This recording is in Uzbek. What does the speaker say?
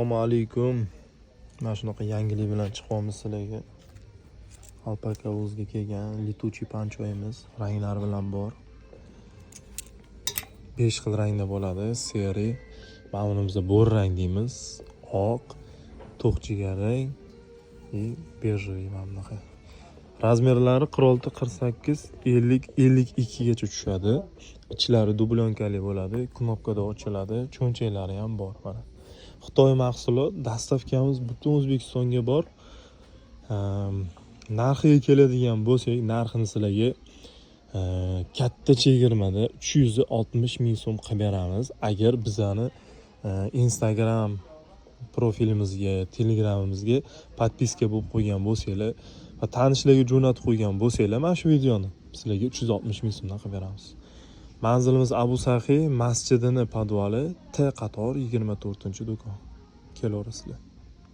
Assalomu alaykum. Mana shunaqa yangilik bilan chiqyapmiz sizlarga. Alpaka o'ziga kelgan летучий панчо yimiz ranglari bilan bor. 5 xil rangda bo'ladi. Серый, mana bunimizda bo'ri rang deymiz, oq, to'q jigar rang и бежевый mana bunaqa. Размер lari 46, 48, 50, 52 gacha tushadi. Ichlari дублёнка li bo'ladi, knopkada ochiladi, cho'nchaklari ham bor mana. Xitoy mahsulot, доставка miz butun O'zbekistonga bor. Narxiga keladigan bo'lsak, narxini sizlarga katta chegirmada 360 ming so'm qilib beramiz. Agar bizani Instagram profilimizga, Telegramimizga подписка bo'lib qo'ygan bo'lsanglar va tanishlarga jo'natib qo'ygan bo'lsanglar mana shu videoni, sizlarga 360 ming so'mdan qilib beramiz. Manzilimiz Abu Saxiy masjidini podvali, T qator, 24-do'kon. Kelaverasizlar.